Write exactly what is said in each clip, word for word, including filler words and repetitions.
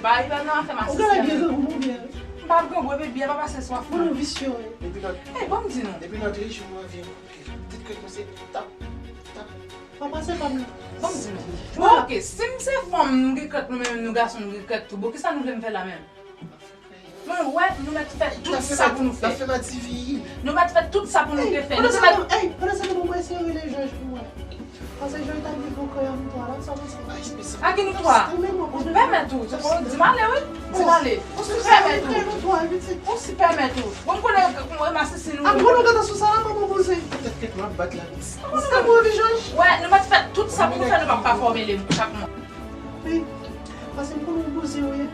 Ay, pa nan afè masisi. Ou gen lè byen grangou, mon byen. M pa grangou, epi byen pa pase swaf mwen. Moun visye, wi. Epi lòt. Ey, ban m di nou. Epi lòt rejim mwen vin. Tit kèk mwen se tap, tap. Pa pase pa m. Ban m di nou. Bon, ok, si m se fanm, m gen krèk, nou menm, nou gason, nou gen krèk tou. Bon, kisa nou vle m fè la menm? Mwen wè, nou mèt fè tout sa pou nou fè. Nou mèt fè tout sa pou nou te fè. Nou te mèt. Ey, pandan sa, mwen eseye rele Jòj pou mwen. Paske Jòj ta di pou kreyòl nou twa la, sa mwen se. A ki nou twa? Ou pèmèt ou, di m ale, wi. Di m ale. Ou si pèmèt ou. Ou si pèmèt ou. Bon, m konnen mwen masisi nou. Ak bon, nou gata sou sa la, pa bon poze. Tèt kèt m ap bat la, piti. Ou se bon, Jòj. Wè, nou mèt fè tout sa pou nou fè, nou p ap pa fòme lè chak mwa. Wi, paske m konnen w poze w ye.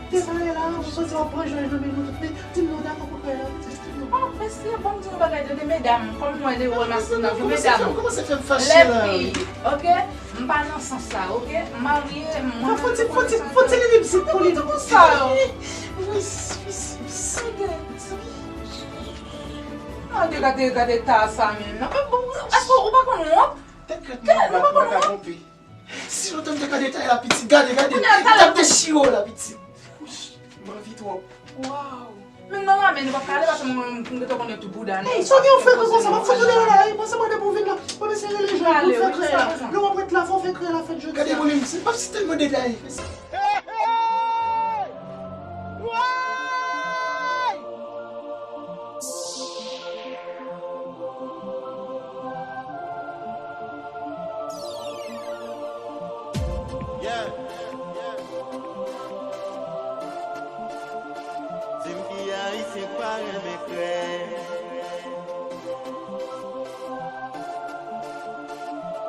Te pale la, ou soti w ap pran Jòj nan men nou tout, men di m non, w dakò pou kreyòl la, pitit, di m non. Oh, mesye, ban m di yon bagay, tande, medam, kòm mwen, de wòl masina, medam. Kòmanse fè m fache la. Lèfi, ok? M pa nan sans sa, ok? M marye, mwen. Fò ti, fò ti, fò ti li lipsik pou li. Tout sa yo. Gade, gade, gade ta sa menm. Èske ou pa konn wont? Tèt kèt, nou pa konn wont. Si lontan m te ka detay la, pitit, gade, gade. Li t ap dechire w la, pitit. Wouch, m anvi twòp. Waw. Men nan lame, nou p ap ka ale, paske mwen, mwen, mwen gentan konnen tout bouda nou. Ey, sa w gen yon frè konsa, m ap fout ou deyò la, ey, panse mwen depi w vin la. Mwen mesye rele Jòj pou fè kreyòl la. Lè w ap ret la, fò w fè kreyòl la fèt jodi a. Gade moun, m pa si tèlman detay. Yeah. Di m ki ayisyen k pa renmen krèk.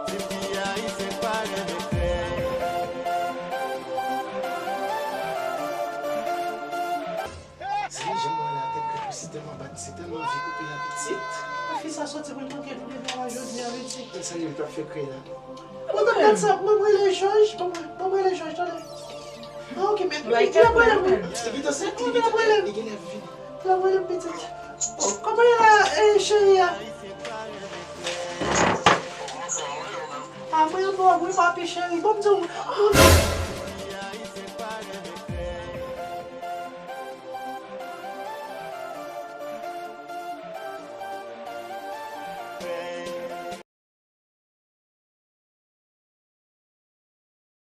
Di m ki ayisyen k pa renmen krèk. Se jan mwen la, tèt kèt, misye tèlman bat, misye tèlman anvi koupe la, pitit. Fi sa soti pou l manke pou devan jodi a, pitit. Sa li menm t ap fè krèy la. Mwen konn gad sa, mwen rele Jòj, mwen, mwen rele Jòj, tande. Ah, ok, men li gen lè pale mwen. Li gentan sèt, li gentan, li gen lè vini. L ap rele m pitit. Oh, kòman ye la, eh, cheri a? Ah, mwen anba w wi, papi cheri. Bon, m di w,